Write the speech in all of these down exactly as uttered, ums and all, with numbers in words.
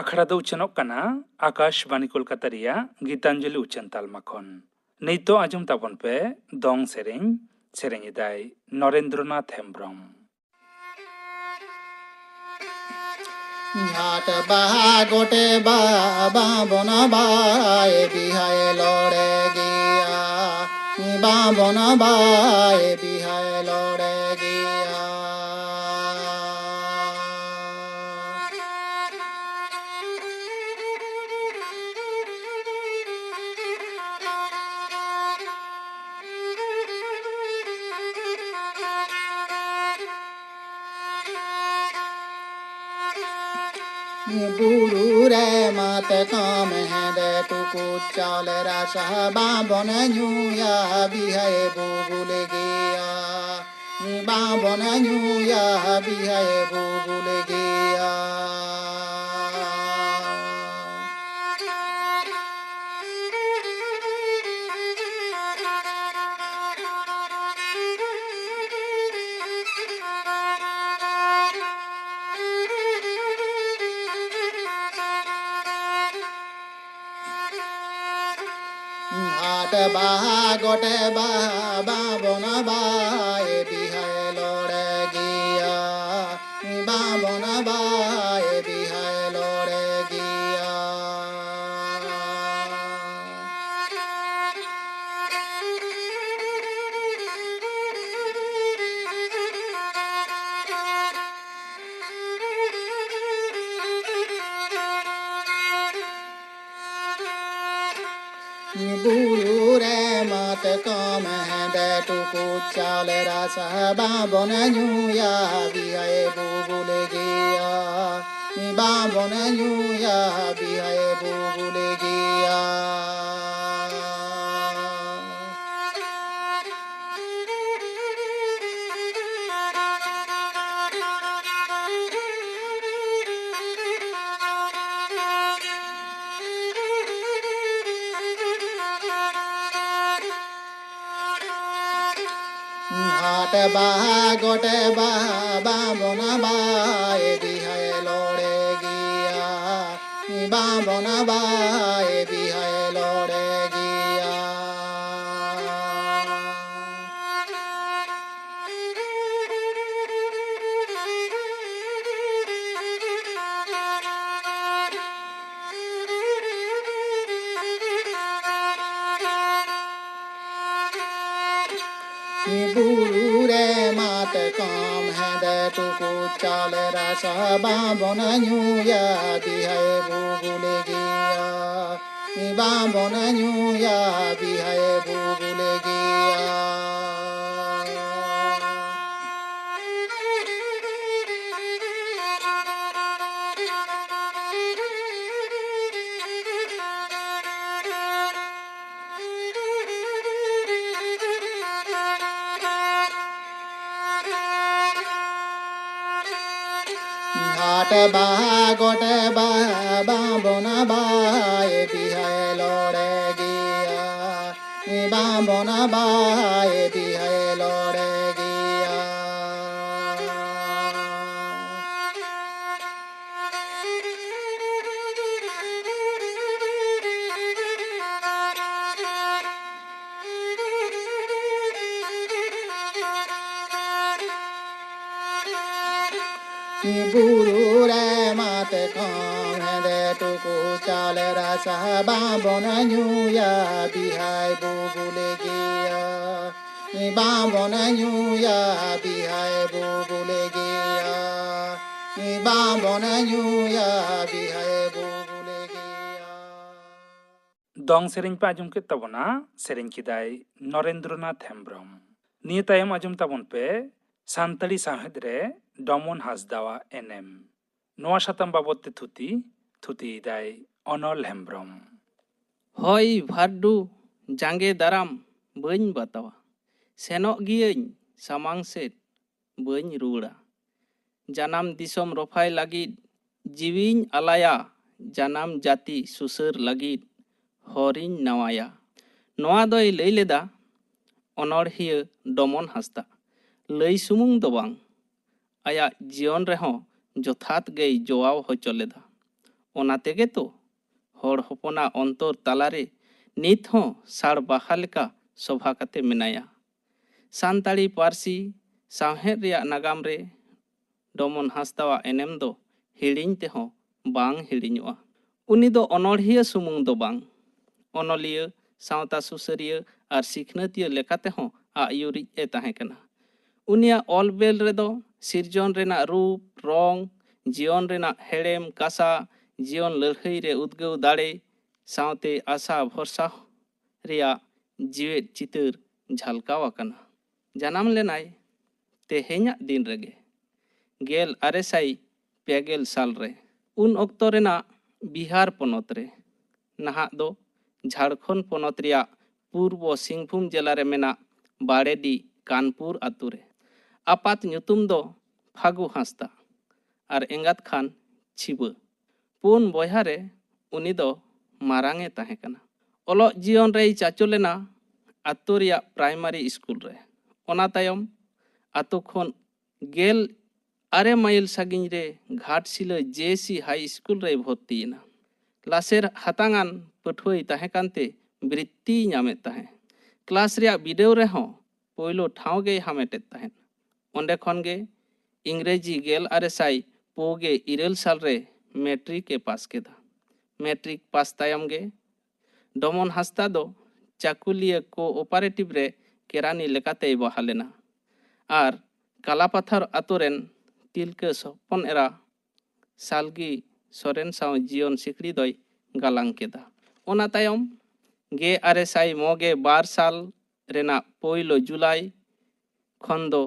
ᱟᱠᱷᱲᱟ ᱫᱚ ᱩᱪᱷᱟᱹᱱᱚᱜ ᱠᱟᱱᱟ ᱟᱠᱟᱥᱵᱟᱱᱤ ᱠᱳᱞᱠᱟᱛᱟ ᱨᱮᱭᱟᱜ ᱜᱤᱛᱟᱧᱡᱚᱞᱤ ᱩᱪᱷᱟᱹᱱ ᱛᱟᱞᱢᱟ ᱠᱷᱚᱱ᱾ ᱱᱤᱛᱚᱜ ᱟᱸᱡᱚᱢ ᱛᱟᱵᱚᱱ ᱯᱮ ᱫᱚᱝ ᱥᱮᱨᱮᱧ᱾ ᱥᱮᱨᱮᱧ ᱮᱫᱟᱭ ᱱᱚᱨᱮᱱᱫᱨᱚᱱᱟᱛᱷ ᱦᱮᱢᱵᱨᱚᱢ᱾ ᱡᱷᱟᱴ ᱵᱟᱦᱟ ᱜᱚᱴᱮ ᱵᱟᱦᱟ ᱵᱟᱵᱚᱱ ᱵᱟᱦᱟᱭ ᱵᱤᱦᱟᱭ ᱞᱚᱲᱮ ᱜᱮᱭᱟ, ᱵᱟᱵᱚᱱ ᱵᱟᱦᱟᱭ ᱵᱤᱦᱟᱭ ᱞᱚᱲᱮ ᱜᱮᱭᱟ᱾ ᱵᱩᱨᱩ ᱨᱮ ᱢᱟᱛᱠᱚᱢ ᱦᱮᱸᱫᱮ ᱴᱩᱠᱩᱡ ᱪᱟᱣᱞᱮ ᱨᱟᱥᱟ ᱵᱟᱵᱚᱱ ᱧᱩᱭᱟ ᱵᱤᱦᱟᱭ ᱵᱩᱵᱩᱞ ᱜᱮᱭᱟ᱾ ᱵᱟᱵᱚᱱ ᱧᱩᱭᱟ ᱵᱤᱦᱟᱭ ᱵᱩᱵᱩᱞ ᱜᱮᱭᱟ᱾ ᱦᱟᱴ ᱵᱟᱦᱟ ᱜᱚᱴᱮ ᱵᱟᱦᱟ ᱵᱟᱵᱚᱱ ᱵᱟᱦᱟᱭ ᱵᱤᱦᱟᱭ ᱞᱚᱲᱮ ᱜᱮᱭᱟ, ᱵᱟᱵᱚᱱ ᱵᱟᱦᱟᱭ ᱵᱤᱦᱟᱭ ᱞᱚᱲᱮ ᱜᱮᱭᱟ᱾ ᱵᱩᱨᱩ ᱨᱮ ᱢᱟᱛᱠᱚᱢ ᱦᱮᱸᱫᱮ ᱴᱩᱠᱩᱡ ᱪᱟᱣᱞᱮ ᱨᱟᱥᱟ ᱵᱟᱵᱚᱱ ᱧᱩᱭᱟ, ᱵᱤᱦᱟᱭ ᱵᱩᱵᱩᱞ ᱜᱮᱭᱟ᱾ ᱵᱟᱵᱚᱱ ᱧᱩᱭᱟ, ᱵᱤᱦᱟᱭ ᱵᱩᱵᱩᱞ ᱜᱮᱭᱟ᱾ ᱦᱟᱴ ᱵᱟᱦᱟ ᱜᱚᱴᱮ ᱵᱟᱦᱟ ᱵᱟᱵᱚᱱ ᱵᱟᱦᱟᱭ ᱵᱤᱦᱟᱭ ᱞᱚᱲᱮ ᱜᱮᱭᱟ᱾ ᱵᱟᱢᱵᱚᱱ ᱵᱟᱭ ᱵᱤᱦᱟᱭ ᱞᱚᱲᱮ ᱜᱮᱭᱟ᱾ ᱵᱩᱨᱩ ᱨᱮ ᱢᱟᱛᱠᱚᱢ ᱦᱮᱸᱫᱮ ᱴᱩᱠᱩᱡ ᱪᱟᱣᱞᱮ ᱨᱟᱥᱟ ᱵᱟᱢᱵᱚᱱ ᱧᱩᱭᱟ ᱵᱤᱦᱟᱭ ᱵᱩᱵᱩᱞ ᱜᱮᱭᱟ᱾ ᱵᱟᱢᱵᱚᱱ ᱧᱩᱭᱟ ᱵᱤᱦᱟᱭ ᱵᱩᱵᱩᱞ ᱜᱮᱭᱟ᱾ ᱦᱟᱴ ᱵᱟᱦᱟ ᱜᱚᱴ ᱵᱟᱦᱟ ᱵᱟᱢᱵᱚᱱ ᱵᱟᱦᱟᱭ ᱵᱤᱦᱟᱭ ᱞᱚᱲᱮ ᱜᱮᱭᱟ᱾ ᱵᱟᱢᱵᱚᱱ ᱵᱟᱦᱟᱭ ᱵᱤᱦᱟᱭ ᱞᱚᱲᱮ ᱜᱮᱭᱟ᱾ ᱵᱩᱨᱩ ᱨᱮ ᱢᱟᱛᱠᱚᱢ ᱦᱮᱸᱫᱮ ᱴᱩᱠᱩᱡ ᱪᱟᱣᱞᱮ ᱨᱟᱥᱟ ᱵᱟᱢᱵᱚᱱ ᱧᱩᱭᱟ ᱵᱤᱦᱟᱭ ᱵᱩᱵᱩᱞ ᱜᱮᱭᱟ᱾ ᱵᱟᱢᱵᱚᱱ ᱧᱩᱭᱟ ᱵᱤᱦᱟᱭ ᱵᱩᱵᱩᱞ ᱜᱮᱭᱟ᱾ ᱵᱟᱢᱵᱚᱱ ᱧᱩᱭᱟ ᱵᱤᱦᱟᱭ ᱵᱩᱵᱩᱞ ᱜᱮᱭᱟ᱾ ᱫᱚᱝ ᱥᱮᱨᱮᱧ ᱯᱮ ᱟᱸᱡᱚᱢ ᱠᱮᱫ ᱛᱟᱵᱚᱱᱟ, ᱥᱮᱨᱮᱧ ᱠᱮᱫᱟᱭ ᱱᱚᱨᱮᱱᱫᱨᱚᱱᱟᱛᱷ ᱦᱮᱢᱵᱽᱨᱚᱢ᱾ ᱱᱤᱭᱟᱹ ᱛᱟᱭᱚᱢ ᱟᱸᱡᱚᱢ ᱛᱟᱵᱚᱱ ᱯᱮ ᱥᱟᱱᱛᱟᱲᱤ ᱥᱟᱶᱦᱮᱫ ᱨᱮ ᱰᱚᱢᱚᱱ ᱦᱟᱸᱥᱫᱟᱣᱟᱜ ᱮᱱᱮᱢ᱾ ᱱᱚᱣᱟ ᱥᱟᱛᱟᱢ ᱵᱟᱵᱚᱛ ᱛᱮ ᱛᱷᱩᱛᱤ, ᱛᱷᱩᱛᱤᱭᱮᱫᱟᱭ ᱚᱱᱚᱞ ᱦᱮᱢᱵᱽᱨᱚᱢ᱾ ᱦᱚᱭ ᱵᱷᱟᱨᱰᱩ ᱡᱟᱸᱜᱮ ᱫᱟᱨᱟᱢ ᱵᱟᱹᱧ ᱵᱟᱛᱟᱣᱟ, ᱥᱮᱱᱚᱜ ᱜᱤᱭᱟᱹᱧ ᱥᱟᱢᱟᱝ ᱥᱮᱫ ᱵᱟᱹᱧ ᱨᱩᱣᱟᱹᱲᱟ᱾ ᱡᱟᱱᱟᱢ ᱫᱤᱥᱚᱢ ᱨᱚᱯᱷᱟᱭ ᱞᱟᱹᱜᱤᱫ ᱡᱤᱣᱤᱧ ᱟᱞᱟᱭᱟ, ᱡᱟᱱᱟᱢ ᱡᱟᱹᱛᱤ ᱥᱩᱥᱟᱹᱨ ᱞᱟᱹᱜᱤᱫ ᱦᱚᱨᱤᱧ ᱱᱟᱣᱟᱭᱟ᱾ ᱱᱚᱣᱟ ᱫᱚᱭ ᱞᱟᱹᱭ ᱞᱮᱫᱟ ᱚᱱᱚᱬᱦᱤᱭᱟᱹ ᱰᱚᱢᱚᱱ ᱦᱟᱸᱥᱫᱟ᱾ ᱞᱟᱹᱭ ᱥᱩᱢᱩᱝ ᱫᱚ ᱵᱟᱝ, ᱟᱭᱟᱜ ᱡᱤᱭᱚᱱ ᱨᱮᱦᱚᱸ ᱡᱚᱛᱷᱟᱛ ᱜᱮᱭ ᱡᱚᱣᱟᱣ ᱦᱚᱪᱚ ᱞᱮᱫᱟ᱾ ᱚᱱᱟ ᱛᱮᱜᱮ ᱛᱚ ᱦᱚᱲ ᱦᱚᱯᱚᱱᱟᱜ ᱚᱱᱛᱚᱨ ᱛᱟᱞᱟᱨᱮ ᱱᱤᱛ ᱦᱚᱸ ᱥᱟᱲ ᱵᱟᱦᱟ ᱞᱮᱠᱟ ᱥᱚᱵᱷᱟ ᱠᱟᱛᱮ ᱢᱮᱱᱟᱭᱟ᱾ ᱥᱟᱱᱛᱟᱲᱤ ᱯᱟᱹᱨᱥᱤ ᱥᱟᱶᱦᱮᱫ ᱨᱮᱭᱟᱜ ᱱᱟᱜᱟᱢ ᱨᱮ ᱰᱚᱢᱚᱱ ᱦᱟᱸᱥᱫᱟᱣᱟᱜ ᱮᱱᱮᱢ ᱫᱚ ᱦᱤᱲᱤᱧ ᱛᱮᱦᱚᱸ ᱵᱟᱝ ᱦᱤᱲᱤᱧᱚᱜᱼᱟ᱾ ᱩᱱᱤ ᱫᱚ ᱚᱱᱚᱬᱦᱤᱭᱟᱹ ᱥᱩᱢᱩᱝ ᱫᱚ ᱵᱟᱝ, ᱚᱱᱚᱞᱤᱭᱟᱹ, ᱥᱟᱶᱛᱟ ᱥᱩᱥᱟᱹᱨᱤᱭᱟᱹ ᱟᱨ ᱥᱤᱠᱷᱱᱟᱹᱛᱤᱭᱟᱹ ᱞᱮᱠᱟᱛᱮᱦᱚᱸ ᱟᱜ ᱭᱩᱨᱤᱡ ᱮ ᱛᱟᱦᱮᱸ ᱠᱟᱱᱟ᱾ ᱩᱱᱤᱭᱟᱜ ᱚᱞ ᱵᱮᱞ ᱨᱮᱫᱚ ᱥᱤᱨᱡᱚᱱ ᱨᱮᱱᱟᱜ ᱨᱩᱯ, ᱨᱚᱝ, ᱡᱤᱭᱚᱱ ᱨᱮᱱᱟᱜ ᱦᱮᱲᱮᱢ ᱠᱟᱥᱟ, ᱡᱤᱭᱚᱱ ᱞᱟᱹᱲᱦᱟᱹᱭ ᱨᱮ ᱩᱫᱽᱜᱟᱹᱣ ᱫᱟᱲᱮ, ᱥᱟᱶᱛᱮ ᱟᱥᱟ ᱵᱷᱚᱨᱥᱟ ᱨᱮᱭᱟᱜ ᱡᱤᱣᱮᱫ ᱪᱤᱛᱟᱹᱨ ᱡᱷᱟᱞᱠᱟᱣ ᱟᱠᱟᱱᱟ᱾ ᱡᱟᱱᱟᱢ ᱞᱮᱱᱟᱭ ᱛᱮᱦᱮᱧᱟᱜ ᱫᱤᱱ ᱨᱮᱜᱮ, ᱜᱮᱞ ᱟᱨᱮ ᱥᱟᱭ ᱯᱮ ᱜᱮᱞ ᱥᱟᱞ ᱨᱮ᱾ ᱩᱱ ᱚᱠᱛᱚ ᱨᱮᱱᱟᱜ ᱵᱤᱦᱟᱨ ᱯᱚᱱᱚᱛ ᱨᱮ, ᱱᱟᱦᱟᱜ ᱫᱚ ᱡᱷᱟᱲᱠᱷᱚᱸᱰ ᱯᱚᱱᱚᱛ ᱨᱮᱭᱟᱜ ᱯᱩᱨᱵᱚ ᱥᱤᱝᱵᱷᱩᱢ ᱡᱮᱞᱟ ᱨᱮ ᱢᱮᱱᱟᱜ ᱵᱟᱲᱮᱰᱤ ᱠᱟᱱᱯᱩᱨ ᱟᱛᱳ ᱨᱮ᱾ ᱟᱯᱟᱛ ᱧᱩᱛᱩᱢ ᱫᱚ ᱯᱷᱟᱹᱜᱩ ᱦᱟᱸᱥᱫᱟ ᱟᱨ ᱮᱸᱜᱟᱛ ᱠᱷᱟᱱ ᱪᱷᱤᱵᱟᱹ᱾ ᱯᱩᱱ ᱵᱚᱭᱦᱟ ᱨᱮ ᱩᱱᱤ ᱫᱚ ᱢᱟᱨᱟᱝ ᱮ ᱛᱟᱦᱮᱸ ᱠᱟᱱᱟ᱾ ᱚᱞᱚᱜ ᱡᱤᱭᱚᱱ ᱨᱮᱭ ᱪᱟᱪᱳ ᱞᱮᱱᱟ ᱟᱛᱳ ᱨᱮᱭᱟᱜ ᱯᱨᱟᱭᱢᱟᱨᱤ ᱥᱠᱩᱞ ᱨᱮ᱾ ᱚᱱᱟ ᱛᱟᱭᱚᱢ ᱟᱛᱳ ᱠᱷᱚᱱ ᱜᱮᱞ ᱟᱨᱮ ᱢᱟᱭᱤᱞ ᱥᱟᱺᱜᱤᱧ ᱨᱮ ᱜᱷᱟᱴᱥᱤᱞᱟᱹ ᱡᱮ ᱥᱤ ᱦᱟᱭ ᱥᱠᱩᱞ ᱨᱮᱭ ᱵᱷᱚᱨᱛᱤᱭᱮᱱᱟ᱾ ᱞᱟᱥᱮᱨ ᱦᱟᱛᱟᱝᱟᱱ ᱯᱟᱹᱴᱷᱩᱣᱟᱹᱭ ᱛᱟᱦᱮᱸ ᱠᱟᱱᱛᱮ ᱵᱨᱤᱛᱛᱤᱭ ᱧᱟᱢᱮᱫ ᱛᱟᱦᱮᱸ᱾ ᱠᱞᱟᱥ ᱨᱮᱭᱟᱜ ᱵᱤᱰᱟᱹᱣ ᱨᱮᱦᱚᱸ ᱯᱳᱭᱞᱳ ᱴᱷᱟᱶ ᱜᱮᱭ ᱦᱟᱢᱮᱴᱮᱫ ᱛᱟᱦᱮᱸᱫ᱾ ᱚᱸᱰᱮ ᱠᱷᱚᱱ ᱜᱮ ᱤᱝᱨᱮᱡᱤ ᱜᱮᱞ ᱟᱨᱮ ᱥᱟᱭ ᱯᱩᱱ ᱜᱮ ᱤᱨᱟᱹᱞ ᱥᱟᱞ ᱨᱮ ᱢᱮᱴᱨᱤᱠ ᱮ ᱯᱟᱥ ᱠᱮᱫᱟ᱾ ᱢᱮᱴᱨᱤᱠ ᱯᱟᱥ ᱛᱟᱭᱚᱢ ᱜᱮ ᱰᱚᱢᱚᱱ ᱦᱟᱸᱥᱫᱟ ᱫᱚ ᱪᱟᱠᱩᱞᱤᱭᱟᱹ ᱠᱳᱚᱯᱟᱨᱮᱴᱤᱵᱷ ᱨᱮ ᱠᱮᱨᱟᱱᱤ ᱞᱮᱠᱟᱛᱮᱭ ᱵᱟᱦᱟᱞ ᱮᱱᱟ ᱟᱨ ᱠᱟᱞᱟᱯᱟᱛᱷᱟᱨ ᱟᱛᱳ ᱨᱮᱱ ᱛᱤᱞᱠᱟᱹ ᱦᱚᱯᱚᱱ ᱮᱨᱟ ᱥᱟᱞᱜᱤ ᱥᱚᱨᱮᱱ ᱥᱟᱶ ᱡᱤᱭᱚᱱ ᱥᱤᱠᱲᱤ ᱫᱚᱭ ᱜᱟᱞᱟᱝ ᱠᱮᱫᱟ᱾ ᱚᱱᱟ ᱛᱟᱭᱚᱢ ᱜᱮᱞ ᱟᱨᱮ ᱥᱟᱭ ᱢᱚᱬᱮ ᱜᱮᱞ ᱵᱟᱨ ᱥᱟᱞ ᱨᱮᱱᱟᱜ ᱯᱳᱭᱞᱳ ᱡᱩᱞᱟᱭ ᱠᱷᱚᱱ ᱫᱚ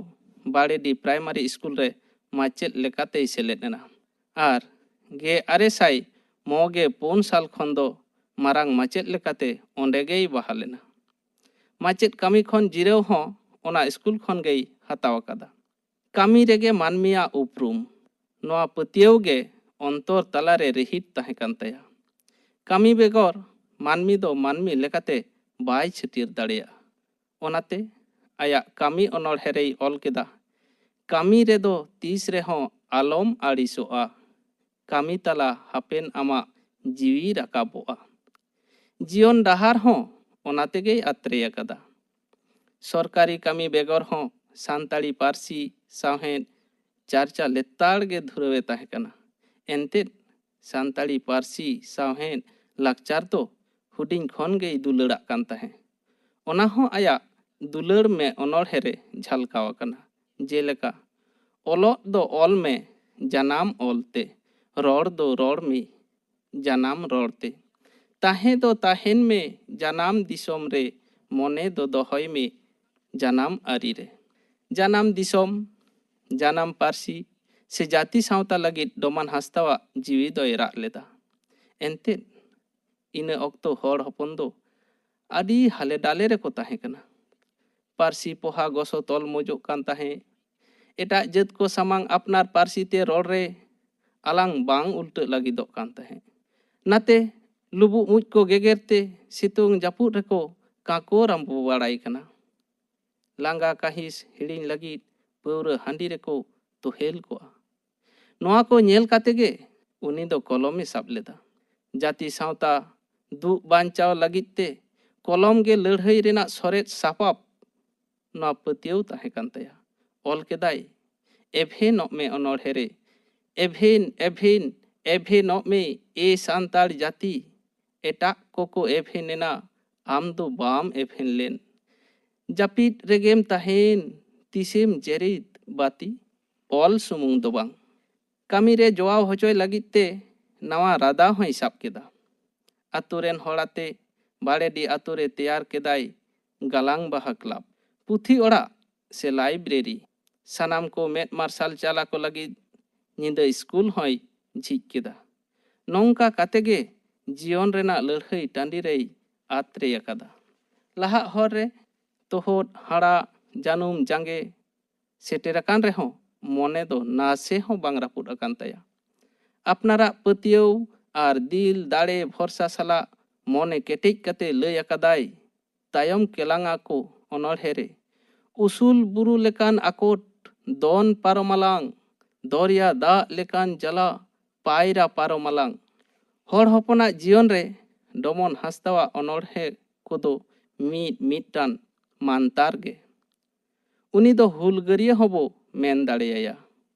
ᱵᱟᱲᱮᱰᱤ ᱯᱨᱟᱭᱢᱟᱨᱤ ᱥᱠᱩᱞ ᱨᱮ ᱢᱟᱪᱮᱫ ᱞᱮᱠᱟᱛᱮᱭ ᱥᱮᱞᱮᱫ ᱮᱱᱟ ᱟᱨ ᱜᱮᱞ ᱟᱨᱮ ᱥᱟᱭ ᱢᱚᱬᱮ ᱜᱮᱞ ᱯᱩᱱ ᱥᱟᱞ ᱠᱷᱚᱱ ᱫᱚ ᱢᱟᱨᱟᱝ ᱢᱟᱪᱮᱫ ᱞᱮᱠᱟᱛᱮ ᱚᱸᱰᱮ ᱜᱮᱭ ᱵᱟᱦᱟᱞ ᱮᱱᱟ᱾ ᱢᱟᱪᱮᱫ ᱠᱟᱹᱢᱤ ᱠᱷᱚᱱ ᱡᱤᱨᱟᱹᱣ ᱦᱚᱸ ᱚᱱᱟ ᱥᱠᱩᱞ ᱠᱷᱚᱱ ᱜᱮᱭ ᱦᱟᱛᱟᱣ ᱟᱠᱟᱫᱟ᱾ ᱠᱟᱹᱢᱤ ᱨᱮᱜᱮ ᱢᱟᱹᱱᱢᱤᱭᱟᱜ ᱩᱯᱨᱩᱢ, ᱱᱚᱣᱟ ᱯᱟᱹᱛᱭᱟᱹᱣ ᱜᱮ ᱚᱱᱛᱚᱨ ᱛᱟᱞᱟᱨᱮ ᱨᱤᱦᱤᱴ ᱛᱟᱦᱮᱸ ᱠᱟᱱ ᱛᱟᱭᱟ᱾ ᱠᱟᱹᱢᱤ ᱵᱮᱜᱚᱨ ᱢᱟᱹᱱᱢᱤ ᱫᱚ ᱢᱟᱹᱱᱢᱤ ᱞᱮᱠᱟᱛᱮ ᱵᱟᱭ ᱪᱷᱟᱹᱴᱭᱟᱹᱨ ᱫᱟᱲᱮᱭᱟᱜᱼᱟ᱾ ᱚᱱᱟᱛᱮ ᱟᱭᱟᱜ ᱠᱟᱹᱢᱤ ᱚᱱᱚᱬᱦᱮ ᱨᱮᱭ ᱚᱞ ᱠᱮᱫᱟ, "ᱠᱟᱹᱢᱤ ᱨᱮᱫᱚ ᱛᱤᱥ ᱨᱮᱦᱚᱸ ᱟᱞᱚᱢ ᱟᱹᱲᱤᱥᱚᱜᱼᱟ, ᱠᱟᱹᱢᱤ ᱛᱟᱞᱟ ᱦᱟᱯᱮᱱ ᱟᱢᱟᱜ ᱡᱤᱣᱤ ᱨᱟᱠᱟᱵᱚᱜᱼᱟ᱾ ᱡᱤᱭᱚᱱ ᱰᱟᱦᱟᱨ ᱦᱚᱸ ᱚᱱᱟ ᱛᱮᱜᱮᱭ ᱟᱛᱨᱮ ᱟᱠᱟᱫᱟ᱾ ᱥᱚᱨᱠᱟᱨᱤ ᱠᱟᱹᱢᱤ ᱵᱮᱜᱚᱨ ᱦᱚᱸ ᱥᱟᱱᱛᱟᱲᱤ ᱯᱟᱹᱨᱥᱤ, ᱥᱟᱶᱦᱮᱫ ᱪᱟᱨᱪᱟ ᱞᱮᱛᱟᱲ ᱜᱮ ᱫᱷᱩᱨᱟᱹᱣ ᱮ ᱛᱟᱦᱮᱸ ᱠᱟᱱᱟ᱾ ᱮᱱᱛᱮᱫ ᱥᱟᱱᱛᱟᱲᱤ ᱯᱟᱹᱨᱥᱤ, ᱥᱟᱶᱦᱮᱫ, ᱞᱟᱠᱪᱟᱨ ᱫᱚ ᱦᱩᱰᱤᱧ ᱠᱷᱚᱱ ᱜᱮᱭ ᱫᱩᱞᱟᱹᱲᱟᱜ ᱠᱟᱱ ᱛᱟᱦᱮᱸ᱾ ᱚᱱᱟ ᱦᱚᱸ ᱟᱭᱟᱜ ᱫᱩᱞᱟᱹᱲ ᱢᱮ ᱚᱱᱚᱬᱦᱮ ᱨᱮ ᱡᱷᱟᱞᱠᱟᱣ ᱟᱠᱟᱱᱟ᱾ ᱡᱮᱞᱮᱠᱟ, ᱚᱞᱚᱜ ᱫᱚ ᱚᱞ ᱢᱮ ᱡᱟᱱᱟᱢ ᱚᱞ ᱛᱮ, ᱨᱚᱲ ᱫᱚ ᱨᱚᱲ ᱢᱮ ᱡᱟᱱᱟᱢ ᱨᱚᱲ ᱛᱮ, ᱛᱟᱦᱮᱸ ᱫᱚ ᱛᱟᱦᱮᱱ ᱢᱮ ᱡᱟᱱᱟᱢ ᱫᱤᱥᱚᱢ ᱨᱮ, ᱢᱚᱱᱮ ᱫᱚ ᱫᱚᱦᱚᱭ ᱢᱮ ᱡᱟᱱᱟᱢ ᱟᱹᱨᱤ ᱨᱮ᱾ ᱡᱟᱱᱟᱢ ᱫᱤᱥᱚᱢ, ᱡᱟᱱᱟᱢ ᱯᱟᱹᱨᱥᱤ ᱥᱮ ᱡᱟᱹᱛᱤ ᱥᱟᱶᱛᱟ ᱞᱟᱹᱜᱤᱫ ᱰᱚᱢᱟᱱ ᱦᱟᱸᱥᱫᱟᱣᱟᱜ ᱡᱤᱣᱤ ᱫᱚᱭ ᱨᱟᱜ ᱞᱮᱫᱟ᱾ ᱮᱱᱛᱮᱫ, ᱤᱱᱟᱹ ᱚᱠᱛᱚ ᱦᱚᱲ ᱦᱚᱯᱚᱱ ᱫᱚ ᱟᱹᱰᱤ ᱦᱟᱞᱮ ᱰᱟᱞᱮ ᱨᱮᱠᱚ ᱛᱟᱦᱮᱸ ᱠᱟᱱᱟ᱾ ᱯᱟᱹᱨᱥᱤ ᱯᱚᱦᱟ ᱜᱚᱥᱚ ᱛᱚᱞ ᱢᱚᱡᱚᱜ ᱠᱟᱱ ᱛᱟᱦᱮᱸ᱾ ᱮᱴᱟᱜ ᱡᱟᱹᱛ ᱠᱚ ᱥᱟᱢᱟᱝ ᱟᱯᱱᱟᱨ ᱯᱟᱹᱨᱥᱤ ᱛᱮ ᱨᱚᱲ ᱨᱮ ᱟᱞᱟᱝ ᱵᱟᱝ ᱩᱞᱴᱟᱹᱜ ᱞᱟᱹᱜᱤᱫᱚᱜ ᱠᱟᱱ ᱛᱟᱦᱮᱸ᱾ ᱱᱟᱛᱮ ᱞᱩᱵᱩᱜ ᱢᱩᱡ ᱠᱚ ᱜᱮᱜᱮᱨ ᱛᱮ ᱥᱤᱛᱩᱝ ᱡᱟᱹᱯᱩᱫ ᱨᱮᱠᱚ ᱠᱟᱸᱠᱚ ᱨᱟᱢᱵᱚ ᱵᱟᱲᱟᱭ ᱠᱟᱱᱟ᱾ ᱞᱟᱸᱜᱟ ᱠᱟᱹᱦᱤᱥ ᱦᱤᱲᱤᱧ ᱞᱟᱹᱜᱤᱫ ᱯᱟᱹᱣᱨᱟᱹ ᱦᱟᱺᱰᱤ ᱨᱮᱠᱚ ᱛᱚᱦᱮᱞ ᱠᱚᱜᱼᱟ᱾ ᱱᱚᱣᱟ ᱠᱚ ᱧᱮᱞ ᱠᱟᱛᱮ ᱜᱮ ᱩᱱᱤ ᱫᱚ ᱠᱚᱞᱚᱢᱮ ᱥᱟᱵ ᱞᱮᱫᱟ᱾ ᱡᱟᱹᱛᱤ ᱥᱟᱶᱛᱟ ᱫᱩᱜ ᱵᱟᱧᱪᱟᱣ ᱞᱟᱹᱜᱤᱫ ᱛᱮ ᱠᱚᱞᱚᱢ ᱜᱮ ᱞᱟᱹᱲᱦᱟᱹᱭ ᱨᱮᱱᱟᱜ ᱥᱚᱨᱮᱫ ᱥᱟᱯᱟᱵ, ᱱᱚᱣᱟ ᱯᱟᱹᱛᱭᱟᱹᱣ ᱛᱟᱦᱮᱸ ᱠᱟᱱ ᱛᱟᱭᱟ᱾ ᱚᱞ ᱠᱮᱫᱟᱭ, "ᱮᱵᱷᱮᱱᱚᱜ ᱢᱮ ᱚᱱᱚᱬᱦᱮ ᱨᱮ, ᱮᱵᱷᱮᱱ, ᱮᱵᱷᱮᱱ, ᱮᱵᱷᱮᱱᱚᱜ ᱢᱮ, ᱮ ᱥᱟᱱᱛᱟᱲ ᱡᱟᱹᱛᱤ, ᱮᱴᱟᱜ ᱠᱚᱠᱚ ᱮᱵᱷᱮᱱ ᱮᱱᱟ, ᱟᱢ ᱫᱚ ᱵᱟᱢ ᱮᱵᱷᱮᱱ ᱞᱮᱱ᱾ ᱡᱟᱹᱯᱤᱫ ᱨᱮᱜᱮᱢ ᱛᱟᱦᱮᱸᱭᱮᱱ, ᱛᱤᱥᱮᱢ ᱡᱮᱨᱮᱫ ᱵᱟᱹᱛᱤ?" ᱚᱞ ᱥᱩᱢᱩᱝ ᱫᱚ ᱵᱟᱝ, ᱠᱟᱹᱢᱤ ᱨᱮ ᱡᱚᱣᱟᱣ ᱦᱚᱪᱚᱭ ᱞᱟᱹᱜᱤᱫ ᱛᱮ ᱱᱟᱣᱟ ᱨᱟᱫᱟ ᱦᱚᱸᱭ ᱥᱟᱵ ᱠᱮᱫᱟ᱾ ᱟᱛᱳ ᱨᱮᱱ ᱦᱚᱲ ᱟᱛᱮ ᱵᱟᱲᱮᱰᱤ ᱟᱛᱳ ᱨᱮ ᱛᱮᱭᱟᱨ ᱠᱮᱫᱟᱭ ᱜᱟᱞᱟᱝ ᱵᱟᱦᱟ ᱠᱞᱟᱵᱽ, ᱯᱩᱛᱷᱤ ᱚᱲᱟᱜ ᱥᱮ ᱞᱟᱭᱵᱨᱮᱨᱤ᱾ ᱥᱟᱱᱟᱢ ᱠᱚ ᱢᱮᱫ ᱢᱟᱨᱥᱟᱞ ᱪᱟᱞᱟ ᱠᱚ ᱞᱟᱹᱜᱤᱫ ᱧᱤᱫᱟᱹ ᱥᱠᱩᱞ ᱦᱚᱸᱭ ᱡᱷᱤᱡ ᱠᱮᱫᱟ᱾ ᱱᱚᱝᱠᱟ ᱠᱟᱛᱮ ᱜᱮ ᱡᱤᱭᱚᱱ ᱨᱮᱱᱟᱜ ᱞᱟᱹᱲᱦᱟᱹᱭ ᱴᱟᱺᱰᱤ ᱨᱮᱭ ᱟᱛᱨᱮ ᱟᱠᱟᱫᱟ᱾ ᱞᱟᱦᱟᱜ ᱦᱚᱨ ᱨᱮ ᱛᱚᱦᱚᱫ, ᱦᱟᱲᱟᱜ, ᱡᱟᱹᱱᱩᱢ ᱡᱟᱸᱜᱮ ᱥᱮᱴᱮᱨ ᱟᱠᱟᱱ ᱨᱮᱦᱚᱸ ᱢᱚᱱᱮ ᱫᱚ ᱱᱟᱥᱮ ᱦᱚᱸ ᱵᱟᱝ ᱨᱟᱹᱯᱩᱫ ᱟᱠᱟᱱ ᱛᱟᱭᱟ᱾ ᱟᱯᱱᱟᱨᱟᱜ ᱯᱟᱹᱛᱭᱟᱹᱣ ᱟᱨ ᱫᱤᱞ ᱫᱟᱲᱮ ᱵᱷᱚᱨᱥᱟ ᱥᱟᱞᱟᱜ ᱢᱚᱱᱮ ᱠᱮᱴᱮᱡ ᱠᱟᱛᱮ ᱞᱟᱹᱭ ᱟᱠᱟᱫᱟᱭ, ᱛᱟᱭᱚᱢ ᱠᱮᱞᱟᱝᱟ ᱠᱚ ᱚᱱᱚᱬᱦᱮ ᱨᱮ, "ᱩᱥᱩᱞ ᱵᱩᱨᱩ ᱞᱮᱠᱟᱱ ᱟᱠᱚᱴ ᱫᱚᱱ ᱯᱟᱨᱚᱢᱟᱞᱟᱝ, ᱫᱚᱨᱭᱟ ᱫᱟᱜ ᱞᱮᱠᱟᱱ ᱡᱟᱞᱟ ᱯᱟᱭᱨᱟ ᱯᱟᱨᱚᱢ ᱟᱞᱟᱝ᱾ ᱦᱚᱲ ᱦᱚᱯᱚᱱᱟᱜ ᱡᱤᱭᱚᱱ ᱨᱮ ᱰᱚᱢᱚᱱ ᱦᱟᱸᱥᱫᱟᱣᱟᱜ ᱚᱱᱚᱬᱦᱮ ᱠᱚᱫᱚ ᱢᱤᱫ ᱢᱤᱫᱴᱟᱝ ᱢᱟᱱᱛᱟᱨ ᱜᱮ᱾ ᱩᱱᱤ ᱫᱚ ᱦᱩᱞᱜᱟᱹᱨᱤᱭᱟᱹ ᱦᱚᱸᱵᱚ ᱢᱮᱱ ᱫᱟᱲᱮᱭᱟᱭᱟ᱾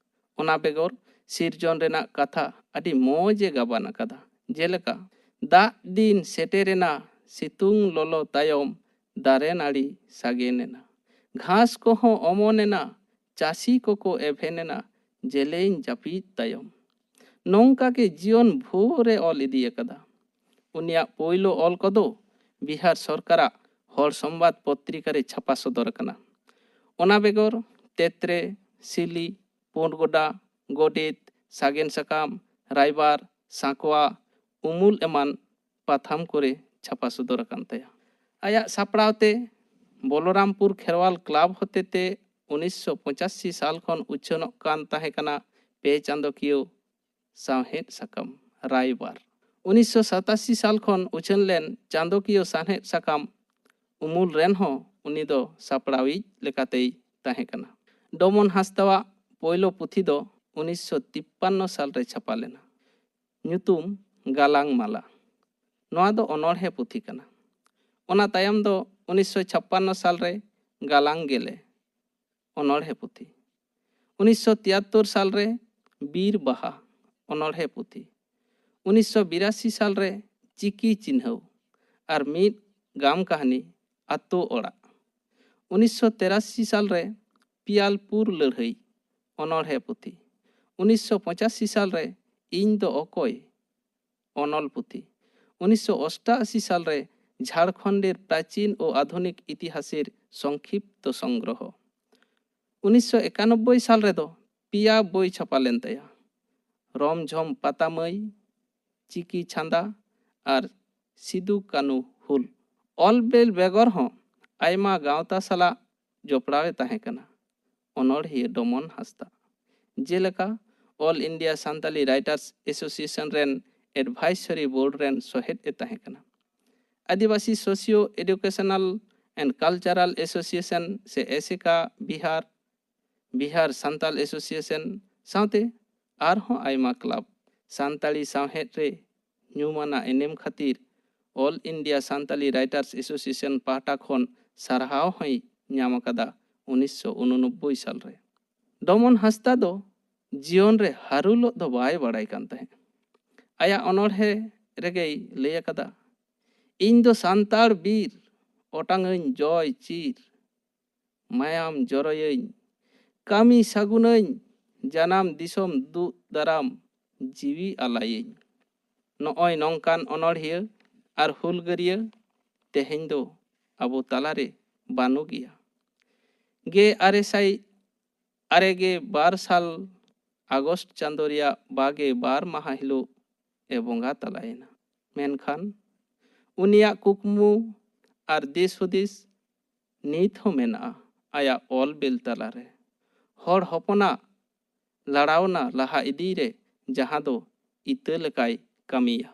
ᱚᱱᱟ ᱵᱮᱜᱚᱨ ᱥᱤᱨᱡᱚᱱ ᱨᱮᱱᱟᱜ ᱠᱟᱛᱷᱟ ᱟᱹᱰᱤ ᱢᱚᱡᱽ ᱮ ᱜᱟᱵᱟᱱ ᱟᱠᱟᱫᱟ᱾ ᱡᱮᱞᱮᱠᱟ, ᱫᱟᱜ ᱫᱤᱱ ᱥᱮᱴᱮᱨᱮᱱᱟ, ᱥᱤᱛᱩᱝ ᱞᱚᱞᱚ ᱛᱟᱭᱚᱢ ᱫᱟᱨᱮ ᱱᱟᱹᱲᱤ ᱥᱟᱜᱮᱱ ᱮᱱᱟ, ᱜᱷᱟᱥ ᱠᱚᱦᱚᱸ ᱚᱢᱚᱱ ᱮᱱᱟ, ᱪᱟᱹᱥᱤ ᱠᱚᱠᱚ ᱮᱵᱷᱮᱱ ᱮᱱᱟ ᱡᱮᱞᱮᱧ ᱡᱟᱹᱯᱤᱫ ᱛᱟᱭᱚᱢ᱾ ᱱᱚᱝᱠᱟ ᱜᱮ ᱡᱤᱭᱚᱱ ᱵᱷᱳᱨ ᱮ ᱚᱞ ᱤᱫᱤ ᱟᱠᱟᱫᱟ᱾ ᱩᱱᱤᱭᱟᱜ ᱯᱳᱭᱞᱳ ᱚᱞ ᱠᱚᱫᱚ ᱵᱤᱦᱟᱨ ᱥᱚᱨᱠᱟᱨᱟᱜ ᱦᱚᱲ ᱥᱚᱢᱵᱟᱫ ᱯᱚᱛᱨᱤᱠᱟ ᱨᱮ ᱪᱷᱟᱯᱟ ᱥᱚᱫᱚᱨ ᱟᱠᱟᱱᱟ᱾ ᱚᱱᱟ ᱵᱮᱜᱚᱨ ᱛᱮᱛᱨᱮ, ᱥᱤᱞᱤ, ᱯᱩᱸᱰ ᱜᱚᱰᱟ, ᱜᱚᱰᱮᱛ, ᱥᱟᱜᱮᱱ ᱥᱟᱠᱟᱢ, ᱨᱟᱭᱵᱟᱨ, ᱥᱟᱸᱠᱣᱟ, ᱩᱢᱩᱞ ᱮᱢᱟᱱ ᱯᱟᱛᱷᱟᱢ ᱠᱚᱨᱮ ᱪᱷᱟᱯᱟ ᱥᱚᱫᱚᱨ ᱟᱠᱟᱱ ᱛᱟᱭᱟ᱾ ᱟᱭᱟᱜ ᱥᱟᱯᱲᱟᱣ ᱛᱮ ᱵᱚᱞᱚᱨᱟᱢᱯᱩᱨ ᱠᱷᱮᱨᱣᱟᱞ ᱠᱞᱟᱵᱽ ᱦᱚᱛᱮᱛᱮ ᱩᱱᱤᱥᱥᱚ ᱯᱚᱸᱪᱟᱥᱤ ᱥᱟᱞ ᱠᱷᱚᱱ ᱩᱪᱷᱟᱹᱱᱚᱜ ᱠᱟᱱ ᱛᱟᱦᱮᱸ ᱠᱟᱱᱟ ᱯᱮ ᱪᱟᱸᱫᱚᱠᱤᱭᱟᱹ ᱥᱟᱶᱦᱮᱫ ᱥᱟᱠᱟᱢ ᱨᱟᱭᱵᱟᱨ᱾ ᱩᱱᱤᱥᱥᱚ ᱥᱟᱛᱟᱥᱤ ᱥᱟᱞ ᱠᱷᱚᱱ ᱩᱪᱷᱟᱹᱱ ᱞᱮᱱ ᱪᱟᱸᱫᱚᱠᱤᱭᱟᱹ ᱥᱟᱶᱦᱮᱫ ᱥᱟᱠᱟᱢ ᱩᱢᱩᱞ ᱨᱮᱱ ᱦᱚᱸ ᱩᱱᱤ ᱫᱚ ᱥᱟᱯᱲᱟᱣᱤᱡ ᱞᱮᱠᱟᱛᱮᱭ ᱛᱟᱦᱮᱸ ᱠᱟᱱᱟ᱾ ᱰᱚᱢᱚᱱ ᱦᱟᱸᱥᱫᱟᱣᱟᱜ ᱯᱳᱭᱞᱳ ᱯᱩᱛᱷᱤ ᱫᱚ ᱩᱱᱤᱥᱥᱚ ᱛᱤᱯᱯᱟᱱᱱᱚ ᱥᱟᱞ ᱨᱮ ᱪᱷᱟᱯᱟ ᱞᱮᱱᱟ᱾ ᱧᱩᱛᱩᱢ ᱜᱟᱞᱟᱝ ᱢᱟᱞᱟ᱾ ᱱᱚᱣᱟ ᱫᱚ ᱚᱱᱚᱬᱦᱮ ᱯᱩᱛᱷᱤ ᱠᱟᱱᱟ᱾ ᱚᱱᱟ ᱛᱟᱭᱚᱢ ᱫᱚ ᱩᱱᱤᱥᱥᱚ ᱪᱷᱟᱯᱯᱟᱱᱱᱚ ᱥᱟᱞ ᱨᱮ ᱜᱟᱞᱟᱝ ᱜᱮᱞᱮ ᱚᱱᱚᱬᱦᱮ ᱯᱩᱛᱷᱤ, ᱩᱱᱤᱥᱥᱚ ᱛᱤᱭᱟᱛᱛᱳᱨ ᱥᱟᱞ ᱨᱮ ᱵᱤᱨ ᱵᱟᱦᱟ ᱚᱱᱚᱬᱦᱮ ᱯᱩᱛᱷᱤ, ᱩᱱᱤᱥᱥᱚ ᱵᱤᱨᱟᱥᱤ ᱥᱟᱞ ᱨᱮ ᱪᱤᱠᱤ ᱪᱤᱱᱦᱟᱹᱣ ᱟᱨ ᱢᱤᱫ ᱜᱟᱢ ᱠᱟᱹᱦᱱᱤ ᱟᱛᱳ ᱚᱲᱟᱜ, ᱩᱱᱤᱥᱥᱚ ᱛᱮᱨᱟᱥᱤ ᱥᱟᱞ ᱨᱮ ᱯᱤᱭᱟᱞᱯᱩᱨ ᱞᱟᱹᱲᱦᱟᱹᱭ ᱚᱱᱚᱬᱦᱮ ᱯᱩᱛᱷᱤ, ᱩᱱᱤᱥᱥᱚ ᱯᱚᱸᱪᱟᱥᱤ ᱥᱟᱞ ᱨᱮ ᱤᱧ ᱫᱚ ᱚᱠᱚᱭ ᱚᱱᱚᱞ ᱯᱩᱛᱷᱤ, ᱩᱱᱤᱥᱥᱚ ᱚᱥᱴᱟᱥᱤ ᱥᱟᱞ ᱨᱮ ᱡᱷᱟᱲᱠᱷᱚᱸᱰᱮᱨ ᱯᱨᱟᱪᱤᱱ ᱳ ᱟᱫᱷᱩᱱᱤᱠ ᱤᱛᱤᱦᱟᱥᱮᱨ ᱥᱚᱝᱠᱷᱤᱯᱛᱚ ᱥᱚᱝᱜᱨᱚᱦᱚ, ᱩᱱᱤᱥᱥᱚ ᱮᱠᱟᱱᱚᱵᱵᱳᱭ ᱥᱟᱞ ᱨᱮᱫᱚ ᱯᱮᱭᱟ ᱵᱳᱭ ᱪᱷᱟᱯᱟ ᱞᱮᱱ ᱛᱟᱭᱟ, ᱨᱚᱢᱡᱷᱚᱢ ᱯᱟᱛᱟ ᱢᱟᱹᱭ, ᱪᱤᱠᱤ ᱪᱷᱟᱸᱫᱟ ᱟᱨ ᱥᱤᱫᱩ ᱠᱟᱹᱱᱩ ᱦᱩᱞ᱾ ᱚᱞ ᱵᱮᱞ ᱵᱮᱜᱚᱨ ᱦᱚᱸ ᱟᱭᱢᱟ ᱜᱟᱶᱛᱟ ᱥᱟᱞᱟᱜ ᱡᱚᱯᱲᱟᱣ ᱮ ᱛᱟᱦᱮᱸ ᱠᱟᱱᱟ ᱚᱱᱚᱬᱦᱤᱭᱟᱹ ᱰᱚᱢᱚᱱ ᱦᱟᱸᱥᱫᱟ᱾ ᱡᱮᱞᱮᱠᱟ, All India Santali Writers Association ᱨᱮᱱ advisory board ᱨᱮᱱ ᱥᱚᱦᱮᱫ ᱮ ᱛᱟᱦᱮᱸ ᱠᱟᱱᱟ᱾ ᱟᱹᱫᱤᱵᱟᱹᱥᱤ Socio Educational and Cultural Association ᱥᱮ ᱮᱥᱮᱠᱟ ᱵᱤᱦᱟᱨ, ᱵᱤᱦᱟᱨ ᱥᱟᱱᱛᱟᱞ Association ᱥᱟᱶᱛᱮ ᱟᱨᱦᱚᱸ ᱟᱭᱢᱟ ᱠᱞᱟᱵᱽ ᱥᱟᱱᱛᱟᱲᱤ ᱥᱟᱶᱦᱮᱫ ᱨᱮ ᱧᱩᱢᱟᱱᱟᱜ ᱮᱱᱮᱢ ᱠᱷᱟᱹᱛᱤᱨ All India Santali Writers Association ᱯᱟᱦᱴᱟ ᱠᱷᱚᱱ ᱥᱟᱨᱦᱟᱣ ᱦᱚᱸᱭ ᱧᱟᱢ ᱟᱠᱟᱫᱟ ᱩᱱᱤᱥᱥᱚ ᱩᱱᱩᱱᱚᱵᱵᱳᱭ ᱥᱟᱞ ᱨᱮ᱾ ᱰᱚᱢᱚᱱ ᱦᱟᱸᱥᱫᱟ ᱫᱚ ᱡᱤᱭᱚᱱ ᱨᱮ ᱦᱟᱹᱨᱩᱞᱚᱜ ᱫᱚ ᱵᱟᱭ ᱵᱟᱲᱟᱭ ᱠᱟᱱ ᱛᱟᱦᱮᱸᱫ᱾ ᱟᱭᱟᱜ ᱚᱱᱚᱬᱦᱮ ᱨᱮᱜᱮᱭ ᱞᱟᱹᱭ ᱟᱠᱟᱫᱟ, "ᱤᱧ ᱫᱚ ᱥᱟᱱᱛᱟᱲ ᱵᱤᱨ, ᱚᱴᱟᱝᱟᱹᱧ ᱡᱚᱭ ᱪᱤᱨ, ᱢᱟᱭᱟᱢ ᱡᱚᱨᱚᱭᱟᱹᱧ, ᱠᱟᱹᱢᱤ ᱥᱟᱹᱜᱩᱱᱟᱹᱧ, ᱡᱟᱱᱟᱢ ᱫᱤᱥᱚᱢ ᱫᱩᱜ ᱫᱟᱨᱟᱢ, ᱡᱤᱣᱤ ᱟᱞᱟᱭᱟᱹᱧ᱾" ᱱᱚᱜᱼᱚᱭ ᱱᱚᱝᱠᱟᱱ ᱚᱱᱚᱬᱦᱤᱭᱟᱹ ᱟᱨ ᱦᱩᱞᱜᱟᱹᱨᱤᱭᱟᱹ ᱛᱮᱦᱮᱧ ᱫᱚ ᱟᱵᱚ ᱛᱟᱞᱟᱨᱮ ᱵᱟᱹᱱᱩᱜ ᱜᱮᱭᱟ᱾ ᱜᱮ ᱟᱨᱮ ᱥᱟᱭ ᱟᱨᱮ ᱜᱮ ᱵᱟᱨ ᱥᱟᱞ ᱟᱜᱚᱥᱴ ᱪᱟᱸᱫᱳ ᱨᱮᱭᱟᱜ ᱵᱟᱜᱮ ᱵᱟᱨ ᱢᱟᱦᱟ ᱦᱤᱞᱳᱜ ᱮ ᱵᱚᱸᱜᱟ ᱛᱟᱞᱟᱭᱮᱱᱟ᱾ ᱢᱮᱱᱠᱷᱟᱱ ᱩᱱᱤᱭᱟᱜ ᱠᱩᱠᱢᱩ ᱟᱨ ᱫᱤᱥ ᱦᱩᱫᱤᱥ ᱱᱤᱛ ᱦᱚᱸ ᱢᱮᱱᱟᱜᱼᱟ ᱟᱭᱟᱜ ᱚᱞ ᱵᱤᱞ ᱛᱟᱞᱟᱨᱮ᱾ ᱦᱚᱲ ᱦᱚᱯᱚᱱᱟᱜ ᱞᱟᱲᱟᱣᱱᱟ ᱞᱟᱦᱟ ᱤᱫᱤᱭ ᱨᱮ, ᱡᱟᱦᱟᱸ ᱫᱚ ᱤᱛᱟᱹ ᱞᱮᱠᱟᱭ ᱠᱟᱹᱢᱤᱭᱟ᱾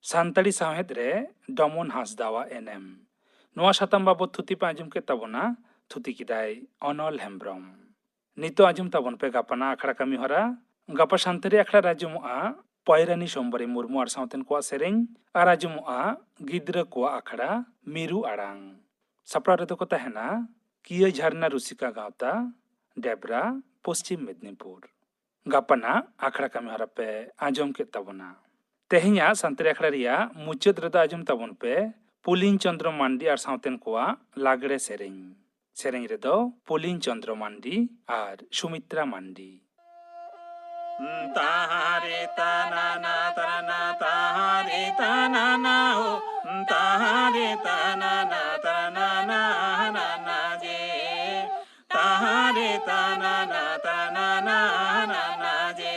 ᱥᱟᱱᱛᱟᱲᱤ ᱥᱟᱶᱦᱮᱫ ᱨᱮ ᱰᱚᱢᱚᱱ ᱦᱟᱸᱥᱫᱟᱣᱟᱜ ᱮᱱᱮᱢ᱾ ᱱᱚᱣᱟ ᱥᱟᱛᱟᱢ ᱵᱟᱵᱚᱛ ᱛᱷᱩᱛᱤ ᱯᱮ ᱟᱸᱡᱚᱢ ᱠᱮᱫ ᱛᱟᱵᱚᱱᱟ᱾ ᱛᱷᱩᱛᱤ ᱠᱮᱫᱟᱭ ᱚᱱᱚᱞ ᱦᱮᱢᱵᱽᱨᱚᱢ᱾ ᱱᱤᱛᱚᱜ ᱟᱸᱡᱚᱢ ᱛᱟᱵᱚᱱ ᱯᱮ ᱜᱟᱯᱟᱱᱟᱜ ᱟᱠᱷᱲᱟ ᱠᱟᱹᱢᱤ ᱦᱚᱨᱟ᱾ ᱜᱟᱯᱟ ᱥᱟᱱᱛᱟᱲᱤ ᱟᱠᱷᱲᱟ ᱨᱮ ᱟᱸᱡᱚᱢᱚᱜᱼᱟ ᱯᱚᱭᱨᱟᱱᱤ ᱥᱳᱢᱵᱟᱨᱤ ᱢᱩᱨᱢᱩ ᱟᱨ ᱥᱟᱶᱛᱮᱱ ᱠᱚᱣᱟᱜ ᱥᱮᱨᱮᱧ, ᱟᱨ ᱟᱸᱡᱚᱢᱚᱜᱼᱟ ᱜᱤᱫᱽᱨᱟᱹ ᱠᱚᱣᱟᱜ ᱟᱠᱷᱲᱟ ᱢᱤᱨᱩ ᱟᱲᱟᱝ᱾ ᱥᱟᱯᱲᱟᱣ ᱨᱮᱫᱚ ᱠᱚ ᱛᱟᱦᱮᱱᱟ ᱠᱤᱭᱟᱹ ᱡᱷᱟᱨᱱᱟ ᱨᱩᱥᱤᱠᱟ ᱜᱟᱶᱛᱟ, ᱰᱮᱵᱽᱨᱟ, ᱯᱚᱥᱪᱤᱢ ᱢᱮᱫᱽᱱᱤᱯᱩᱨ᱾ ᱜᱟᱯᱟᱱᱟᱜ ᱟᱠᱷᱲᱟ ᱠᱟᱹᱢᱤ ᱦᱚᱨᱟ ᱯᱮ ᱟᱸᱡᱚᱢ ᱠᱮᱫ ᱛᱟᱵᱚᱱᱟ᱾ ᱛᱮᱦᱮᱧᱟᱜ ᱥᱟᱱᱛᱟᱲᱤ ᱟᱠᱷᱲᱟ ᱨᱮᱭᱟᱜ ᱢᱩᱪᱟᱹᱫ ᱨᱮᱫᱚ ᱟᱸᱡᱚᱢ ᱛᱟᱵᱚᱱ ᱯᱮ ᱯᱩᱞᱤᱱ ᱪᱚᱸᱫᱽᱨᱚ ᱢᱟᱱᱰᱤ ᱟᱨ ᱥᱟᱶᱛᱮᱱ ᱠᱚᱣᱟᱜ ᱞᱟᱜᱽᱲᱮ ᱥᱮᱨᱮᱧ᱾ ᱥᱮᱨᱮᱧ ᱨᱮᱫᱚ ᱯᱩᱞᱤᱱ ᱪᱚᱸᱫᱽᱨᱚ ᱢᱟᱱᱰᱤ ᱟᱨ ᱥᱩᱢᱤᱛᱨᱟ ᱢᱟᱱᱰᱤ᱾ ᱛᱟᱦᱟᱨᱮ ᱛᱟᱱᱟᱱᱟ ᱛᱟᱨᱟᱱᱟ ᱛᱟᱦᱟᱨᱮ ᱛᱟᱱᱟᱱᱟ ᱦᱳ, ᱛᱟᱦᱟᱨᱮ ᱛᱟᱱᱟᱱᱟ ᱛᱟᱨᱟᱱᱟᱱᱟ ᱱᱟᱱᱟ ᱡᱮ, ᱛᱟᱦᱟᱨᱮ ᱛᱟᱱᱟᱱᱟ ᱛᱟᱨᱟᱱᱟᱱᱟ ᱱᱟᱱᱟ ᱡᱮ᱾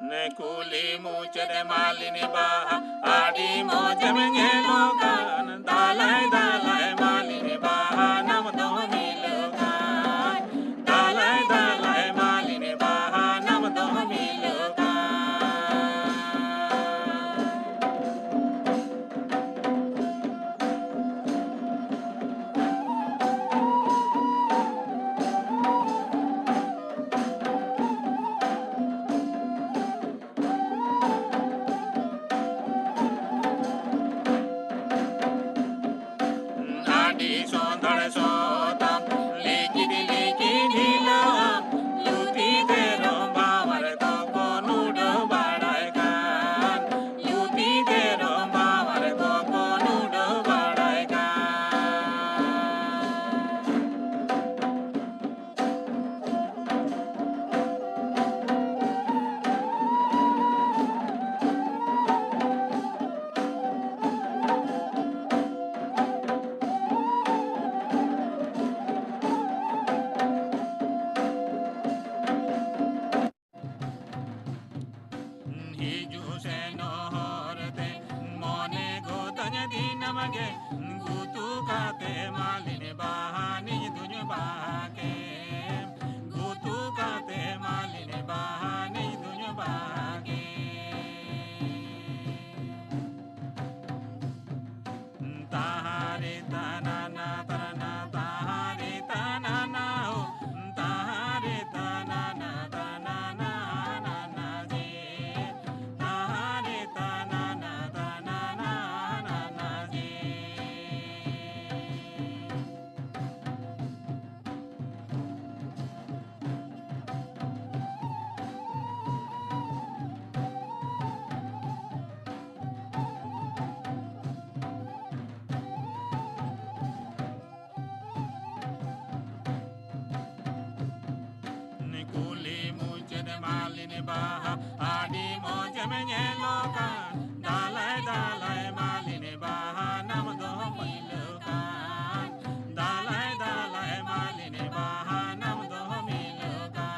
ᱱᱮ ᱠᱩᱞᱦᱤ ᱢᱩᱪᱟᱹᱫ ᱨᱮ ᱢᱟᱞᱤᱱᱤ ᱵᱟᱦᱟ, ᱟᱹᱰᱤ ᱢᱚᱡᱮᱢ ᱧᱮᱞᱚᱜ ᱠᱟᱱ᱾ ᱫᱟᱞᱟᱭ ᱫᱟᱞᱟᱭ ᱢᱟᱞᱤᱱᱤ ᱵᱟᱦᱟ, ᱱᱟᱢ ᱫᱚ ᱢᱤᱞᱟᱹᱣ ᱠᱟᱱ᱾ ᱜᱮ, ᱜᱩᱛᱩ ᱠᱟᱛᱮ ᱢᱟᱞᱤᱱᱤ ᱵᱟᱦᱟᱱᱤ ᱫᱩᱧ ᱵᱟᱦᱟ ᱠᱮᱫ᱾ ᱜᱩᱛᱩ ᱠᱟᱛᱮ ᱢᱟᱞᱤᱱᱤ ᱵᱟᱦᱟᱱᱤ ᱫᱩᱧ ᱵᱟᱦᱟ ᱠᱮᱫ᱾ ᱛᱟᱦᱟᱨᱮ ᱛᱟᱱᱟᱱᱟ ᱛᱟᱱᱟᱱᱟ, ᱛᱟᱦᱟᱨᱮ ᱛᱟᱱᱟᱱᱟ ᱦᱳ, ᱛᱟᱦᱟᱨᱮ ᱛᱟᱱᱟᱱᱟ ᱛᱟᱱᱟᱱᱟ ᱱᱟᱱᱟ ᱡᱮ, ᱛᱟᱦᱟᱨᱮ ᱛᱟᱱᱟᱱᱟ ᱛᱟᱱᱟᱱᱟ ᱱᱟᱱᱟ ᱡᱮ᱾ ᱠᱩᱞᱦᱤ ᱢᱩᱪᱟᱹᱫ ᱢᱟᱞᱤᱱᱤ ᱵᱟᱦᱟ ᱟᱹᱰᱤ ᱢᱚᱡᱮᱢ ᱧᱮᱞᱚᱜ ᱠᱟᱱ᱾ ᱫᱟᱞᱟᱭ ᱫᱟᱞᱟᱭ ᱢᱟᱞᱤᱱᱤ ᱵᱟᱦᱟ ᱱᱟᱢ ᱫᱚ ᱢᱤᱞᱟᱹᱣ ᱠᱟᱱ᱾ ᱫᱟᱞᱟᱭ ᱫᱟᱞᱟᱭ ᱢᱟᱞᱤᱱᱤ ᱵᱟᱦᱟ ᱱᱟᱢ ᱫᱚ ᱢᱤᱞᱟᱹᱣ ᱠᱟᱱ᱾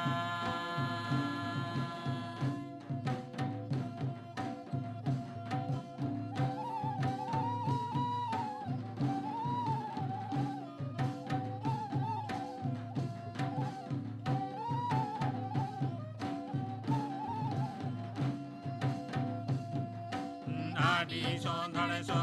ᱟᱹᱰᱤ ᱥᱚᱸᱫᱷᱟᱲ ᱥᱚ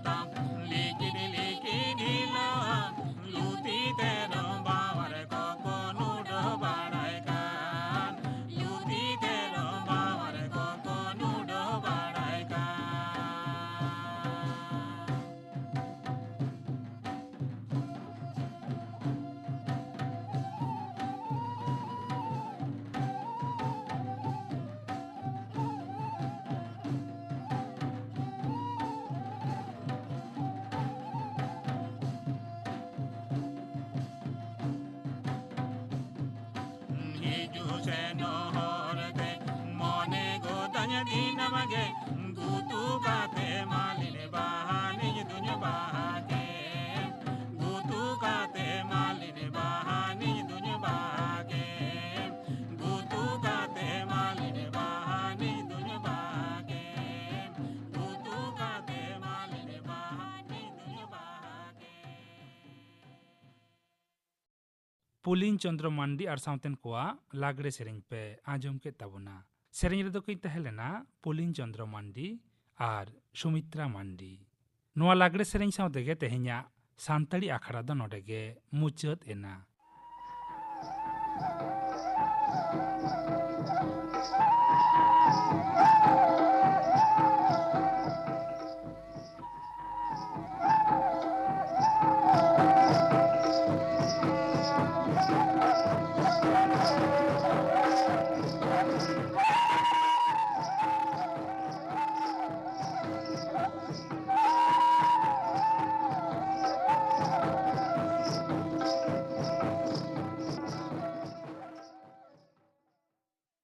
ᱛᱟᱢ, ᱞᱤᱠᱤᱰ ᱞᱤᱠᱤᱰ ᱦᱤᱞᱟᱹᱣ ᱟᱢ, ᱞᱩᱛᱤ ᱛᱮᱨᱚᱢ ᱵᱟᱣᱟᱨ ᱠᱚᱠᱚ ᱱᱩᱰᱟᱹ ᱵᱟᱲᱟᱭ ᱠᱟᱱ, ᱞᱩᱛᱤ ᱛᱮᱨᱚᱢ ᱵᱟᱣᱟᱨ ᱠᱚᱠᱚ ᱱᱩᱰᱟᱹ ᱵᱟᱲᱟᱭ ᱠᱟᱱ᱾ ᱦᱤᱡᱩᱜ ᱥᱮᱱᱚᱜ ᱦᱚᱨ ᱛᱮ ᱢᱚᱱᱮ ᱜᱚᱫᱟᱹᱧ ᱫᱤᱱᱟᱹᱢ ᱜᱮ, ᱜᱩᱛᱩ ᱠᱟᱛᱮ ᱢᱟᱞᱤᱱᱤ ᱵᱟᱦᱟᱱᱤ ᱫᱩᱧ ᱵᱟᱦᱟ ᱠᱮᱫ᱾ ᱜᱩᱛᱩ ᱠᱟᱛᱮ ᱢᱟᱞᱤᱱᱤ ᱵᱟᱦᱟᱱᱤ ᱫᱩᱧ ᱵᱟᱦᱟ ᱠᱮᱫ᱾ ᱜᱩᱛᱩ ᱠᱟᱛᱮ ᱢᱟᱞᱤᱱᱤ ᱵᱟᱦᱟᱱᱤ ᱫᱩᱧ ᱵᱟᱦᱟ ᱠᱮᱫ᱾ ᱜᱩᱛᱩ ᱠᱟᱛᱮ ᱢᱟᱞᱤᱱᱤ ᱵᱟᱦᱟᱱᱤ ᱯᱩᱞᱤᱱ ᱪᱚᱸᱫᱽᱨᱚ ᱢᱟᱱᱰᱤ ᱟᱨ ᱥᱟᱶᱛᱮᱱ ᱠᱚᱣᱟᱜ ᱞᱟᱜᱽᱲᱮ ᱥᱮᱨᱮᱧ ᱯᱮ ᱟᱸᱡᱚᱢ ᱠᱮᱫ ᱛᱟᱵᱚᱱᱟ᱾ ᱥᱮᱨᱮᱧ ᱨᱮᱫᱚ ᱠᱤᱱ ᱛᱟᱦᱮᱸ ᱞᱮᱱᱟ ᱯᱩᱞᱤᱱ ᱪᱚᱸᱫᱽᱨᱚ ᱢᱟᱱᱰᱤ ᱟᱨ ᱥᱩᱢᱤᱛᱨᱟ ᱢᱟᱱᱰᱤ᱾ ᱱᱚᱣᱟ ᱞᱟᱜᱽᱲᱮ ᱥᱮᱨᱮᱧ ᱥᱟᱶ ᱛᱮᱜᱮ ᱛᱮᱦᱮᱧᱟᱜ ᱥᱟᱱᱛᱟᱲᱤ ᱟᱠᱷᱲᱟ ᱫᱚ ᱱᱚᱰᱮ ᱜᱮ ᱢᱩᱪᱟᱹᱫ ᱮᱱᱟ᱾